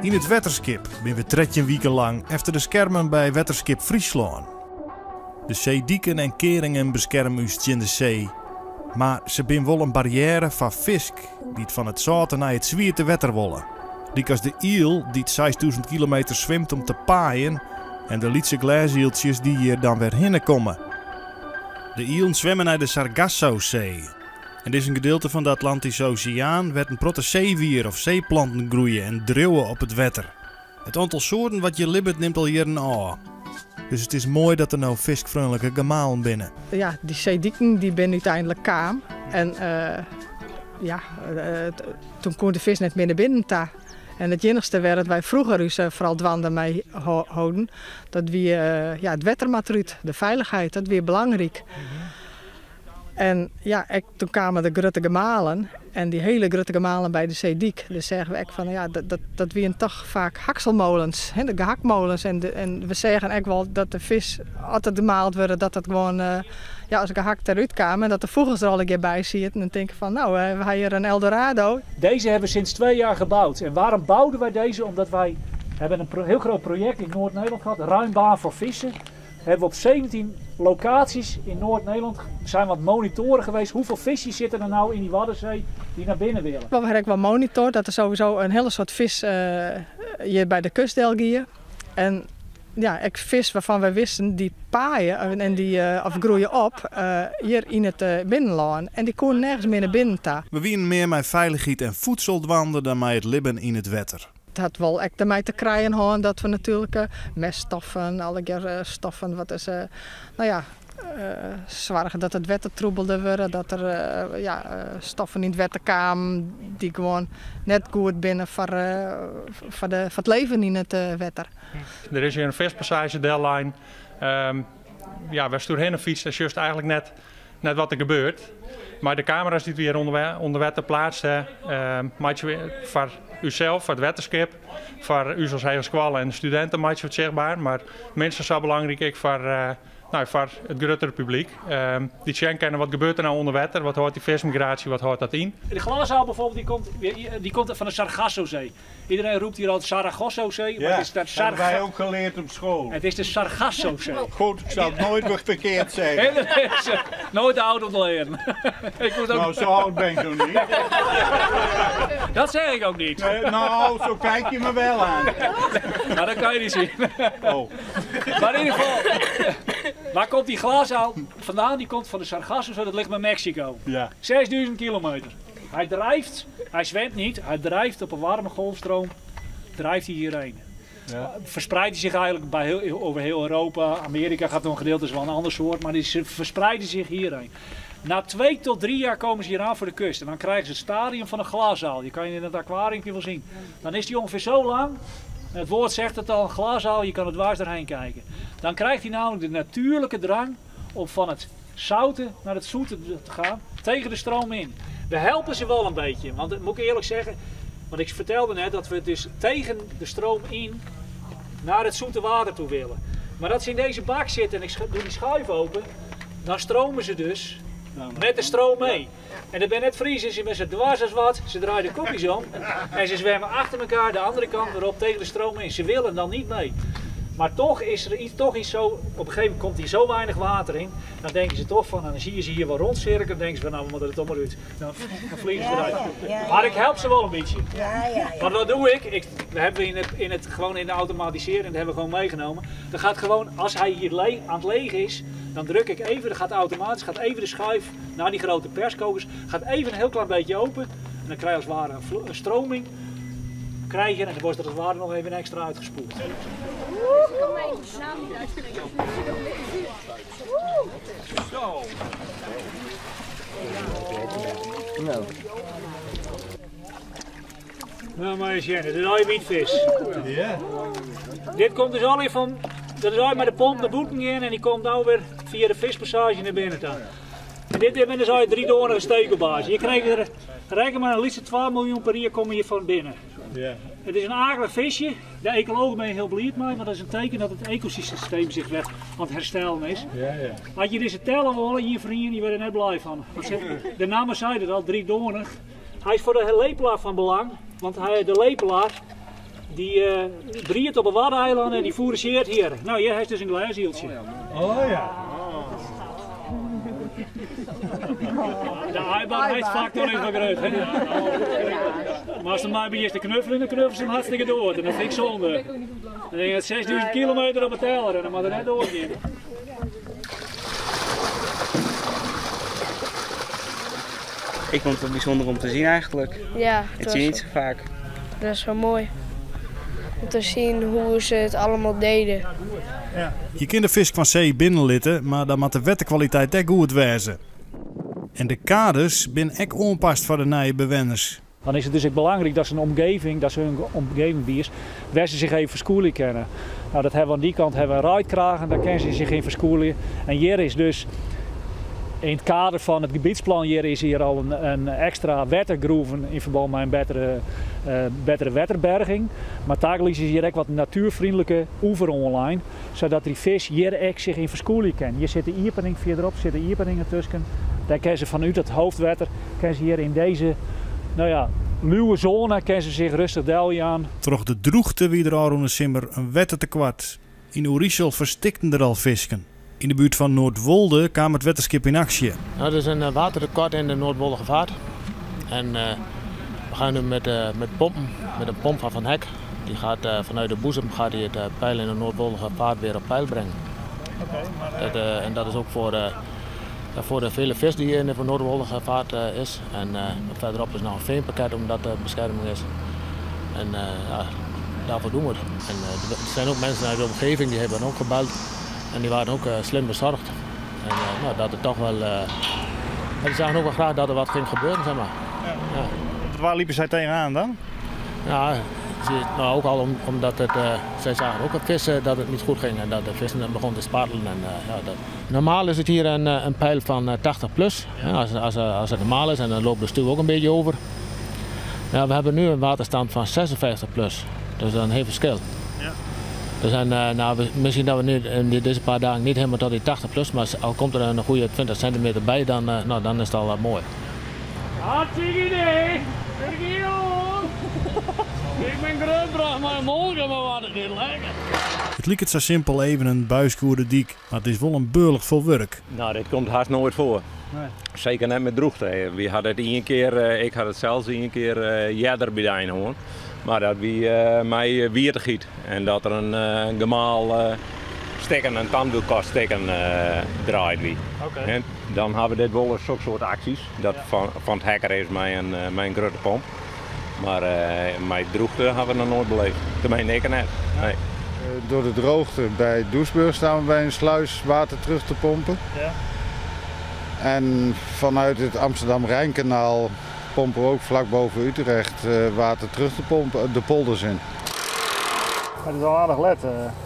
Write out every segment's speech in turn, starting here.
Yn it Wetterskip binne we 13 wiken lang efter de skermen by Wetterskip Fryslân. De seediken en kearingen beskerme ús tsjin de see, mar se binne wol in barriêre foar fisk dy't fan it sâlte nei it swiete wetter wolle. Lykas de iel dy't 6000 kilometer swimt om te paaien en de lytse glêsieltsjes dy't hjir dan wer hinne komme. De ielen swimme nei de Sargassosee. En dit is in gedeelte fan de Atlantyske Oseaan wêr't in protte seewier of seeplanten groeie en driuwe op it wetter. It oantal soarten wat hjir libbet nimt al jierren ôf. Dus it is moai dat der no fiskfreonlike gemalen binne. Ja, dy seediken dy binne úteinlik kaam en ja, toen koe de fisk net mear nei binnen ta. En it iennichste wêr't wy froeger ús foaral dwaande mei holden, dat wie ja, it wetter moat derút, de feilichheid, dat wie belangryk. En ja, ek toen kamen de grutte gemalen en dy hiele grutte gemalen by de seedyk. Dêr seagen we ek fan, ja, dat, dat wienen toch faak hakselmolens, hè, de gehakmolens. En, de, en we seagen ek wol dat de fisk, as it gemaald wurde, dat dat gewoan ja, as gehakt derút kaam en dat de fûgels der allegear by sieten en tinke fan, nou, we ha hjir in Eldorado. Deze hebben we sinds 2 jaar gebouwd. En waarom bouwden wij deze? Omdat wij hebben een heel groot project in Noord-Nederland gehad, Ruim baan voor vissen. Hebben we op 17 locaties in Noord-Nederland zijn wat monitoren geweest. Hoeveel visjes zitten er nou in die Waddenzee die naar binnen willen? We ha ek wol monitord dat der sowieso in hiele soad fisk hjir by de kust del gie. En ja, ek fisk wêrfan't wy wisten dy paaie en dy of groeie op hjir yn it binnenlân. En dy koene nergens mear nei binnen ta. We wienen mear mei feilichheid en foedsel dwaande dan mei it libben yn it wetter. It hat wol ek dermei te krijen hân dat we natuerlik meststoffen, allegear stoffen, wat is, no ja, soarge dat it wetter troebelder wurde, dat der ja, stoffen yn it wetter kamen dy't gewoan net goed binne foar, foar, de, foar it leven yn it wetter. Der is hjir in fiskpassaazje dellein. Ja, wêr'tst oerhinne fytst, dan sjochst eigentlik net wat der gebeurt. Mar de kamera's dy't we hjir ûnder wetter pleatst ha, meitsje we foar ússels, foar it wetterskip, foar ús as hegeskoalle en de studinten meitsje we it sichtber. Mar minstens sa belangryk ek foar, no, foar it gruttere publyk. Dy't sjen kinne wat gebeurt der no ûnder wetter, wat hâldt dy fiskmigraasje, wat hâldt dat yn. De glasaal bijvoorbeeld, die komt van de Sargassozee. Iedereen roept hier altijd Saragossozee, maar Ja, het is de dat hebben wij Sarga ook geleerd op school. Het is de Sargassozee. Goed, ik zal het nooit meer verkeerd zeggen. Dat is nooit oud om te leren. Ik moet ook... Nou, zo oud ben ik nog niet. Dat zeg ik ook niet. Nee, nou, zo kijk je me wel aan. Nou, dat kan je niet zien. Oh. Maar in ieder geval, waar komt die glasaal vandaan? Die komt van de Sargassozee, dat ligt bij Mexico. 6000 kilometer. Hij drijft, hij zwemt niet, hij drijft op een warme golfstroom, drijft hij hierheen. Verspreidt hij zich eigenlijk over heel Europa. Amerika gaat nog een gedeelte, is wel een ander soort, maar die verspreiden zich hierheen. Na 2 tot 3 jaar komen ze hier aan voor de kust. En dan krijgen ze het stadium van een glasaal. Die kan je in het aquarium wel zien. Dan is die ongeveer zo lang. Het woord zegt het al, een glasaal, je kan het dwars doorheen kijken. Dan krijgt hij namelijk de natuurlijke drang om van het zoute naar het zoete te gaan, tegen de stroom in. We helpen ze wel een beetje, want dat moet ik eerlijk zeggen, want ik vertelde net dat we dus tegen de stroom in naar het zoete water toe willen. Maar dat ze in deze bak zitten en ik doe die schuif open, dan stromen ze dus met de stroom mee. En dat ben net Friezen, ze zijn zo dwars als wat, ze draaien de kopjes om en ze zwemmen achter elkaar de andere kant weer op tegen de stroom in. Ze willen dan niet mee. Maar toch is er iets, toch iets zo, op een gegeven moment komt hier zo weinig water in, dan denken ze toch van, dan zie je ze hier wel rondcirkelen, dan denken ze van nou we moeten er toch maar uit. Dan vliegen ze eruit. Maar ik help ze wel een beetje. Want wat doe ik? We hebben in het, gewoon in de automatisering, dat hebben we gewoon meegenomen. Dan gaat gewoon, als hij hier aan het leeg is, dan druk ik even, dan gaat automatisch, gaat even de schuif naar die grote perskokers, gaat even een heel klein beetje open. En dan krijg je als het ware een stroming. Krijg je, en dan wordt er als het ware nog even extra uitgespoeld. Kom even naam niet uitspreken. Zo. Nou. Nou, maar eens dit is al je wietvis. Dit komt dus al van, dat is al met de pomp naar boeten in en die komt nou weer via de vispassage naar binnen toe. En dit zijn dus al je driedoornige stekelbaars. Je krijgt er, reken maar een liefst 12 miljoen per jaar komen hier van binnen. Het is een akelig visje. De ecologen zijn heel blij mee, want dat is een teken dat het ecosysteem zich weer aan het herstellen is. Als je deze tellen wil, hier vrienden, die werden net blij van. Want de naam zei het al, driedoornig. Hij is voor de lepelaar van belang, want de lepelaar Dy briedt op de Waddeneilannen en dy foerageert hjir. No, hjir hast dus in glêsieltsje. Oh ja. De aaibaarheidsfactor is wol grut. Hè? Maar as se my begjinst te knuffelen, dan knuffelen se him hartstikke dood. En dat fyn ik zonde. Dan denk ik, 6000 kilometer op de teller en dan moat er net doodgean. Ik vond het wel bijzonder om te zien eigenlijk. Ja, Het zie je niet zo vaak. Dat is wel mooi. Om te zien hoe ze het allemaal deden. Je kin de fisk fan see binnenlitte, mar dan moat de wetterkwaliteit ek goed wêze. En de kades binne ek oanpast foar de nije bewenners. Dan is it dus ek belangryk dat se in omgeving, dat se in omgeving biest wêr't se sich even ferskûlje kinne. No, dat hawwe we oan dy kant hawwe we reidkragen, dêr kinne se sich yn ferskûlje. En hjir is dus yn it kader fan it gebietsplan hjir is hjir al in ekstra wetter groeven yn ferbân mei in bettere wetterberging. Mar tagelyk is hjir ek wat natuerfreonlike oever oanlein, sadat dy fisk hjir ek sich yn ferskûlje kin. Hjir sit de iepening fierderop, sitte iepeningen tusken. Dêr kinne se fanút it hoofdwetter, kinne se hjir yn dizze, no ja, luwe zone, kinne se sich rêstich deljaan. Troch de drûchte wie der ôfrûne simmer in wettertekoart. Yn Oerisel ferstikten der al fisken. Yn de buert fan Noardwolde kaam it wetterskip yn aksje. Nou, er is in watertekort in de Noordwoldergevaart. En we gaan nu met pompen, met een pomp van Van Heck. Die gaat vanuit de boezem gaat hij het peil in de Noordwoldergevaart weer op peil brengen. En dat is ook voor de vele vis die in de Noordwoldergevaart is. En verderop is nog een veenpakket omdat er bescherming is. En ja, daarvoor doen we het. En er zijn ook mensen uit de omgeving die hebben ook gebeld. En die waren ook slim bezorgd. En nou, dat het toch wel, die zagen ook wel graag dat er wat ging gebeuren, zeg maar. Ja. Ja. Waar liepen zij tegenaan dan? Ja, ze, nou, ook al omdat het, zij zagen ook het vissen dat het niet goed ging en dat de vissen dan begon te spartelen. En ja, dat. Normaal is het hier een peil van 80 plus. Ja, als het normaal is en dan loopt de stuw ook een beetje over. Ja, we hebben nu een waterstand van 56 plus, dus dat is een heel verschil. Dus en nou, we, misschien dat we nu in deze paar dagen niet helemaal tot die 80 plus, maar al komt er een goede 20 centimeter bij, nou, dan is het al mooi. Hartstikke idee! Ik ben grootbracht, maar morgen maar wat het niet lekker. It liket sa simpel even in buiske oer de dyk, mar it is wol in beurlich fol wurk. Nou, dit komt hast noait foar. Nee. Seker net mei drûchte. Wy hadden it ien kear, ik ha it sels ien kear earder by de ein hân. Mar dat wie mei wietichheid en dat der in gemaal stikken, in tandwielkast stikken draaid wie. En dan hawwe we dit wol ris sok soart aksjes, dat fan it hekker is mei in grutte pomp. Mar mei drûchte hawwe we noch noait beleefd. Tenminste, ik net. Nee. Door de droogte bij Doesburg staan we bij een sluis water terug te pompen. En vanuit het Amsterdam-Rijnkanaal pompen we ook vlak boven Utrecht water terug te pompen, de polders in. Het is al aardich let.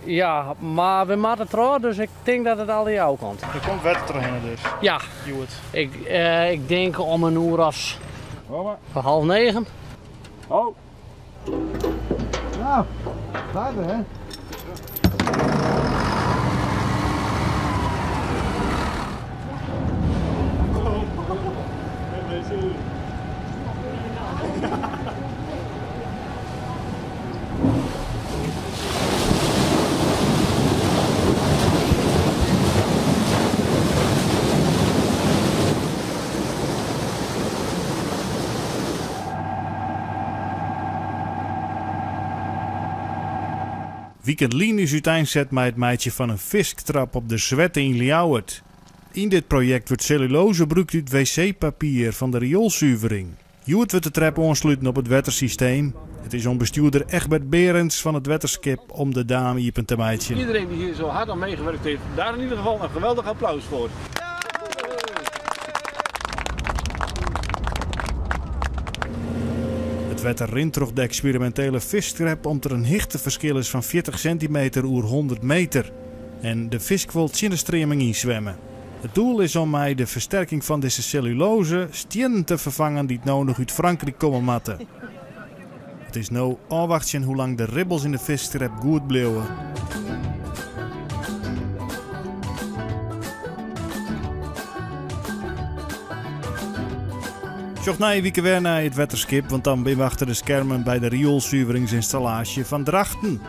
Ja, mar we moatte troch, dus ik tink dat it al die ôf komt. Der komt wetter trochhinne dus? Ja. Hjoed. Ik tink om in oere as half negen. Oh. Nou, gaat hè? Weekend lyn is úteinset mei it meitsjen fan in fisktrap op de Swette yn Ljouwert. Yn dit projekt wurdt cellulose brûkt út wc-papier fan de rioelsuvering. Hjoed wurdt de trep oansluten op it wettersysteem. It is oan bestjoerder Egbert Berends fan it wetterskip om de daam iepen te meitsjen. Iedereen die hier zo hard aan meegewerkt heeft, daar in ieder geval een geweldig applaus voor. It wetter rint troch de eksperimintele fisktrep om't der in hichteferskil is fan 40 sintimeter oer 100 meter. En de fisk wol tsjin de streaming ynswimme. It doel is om mei de fersterking fan dizze cellulose stiennen te ferfangen dy't no noch út Frankryk komme moatte. It is no ôfwachtsjen hoe lang de ribbels yn de fisktrep goed bliuwe. Sjoch nije wike wer nei it Wetterskip, want dan binne we achter de skermen by de rioelsuveringsynstallaasje fan Drachten.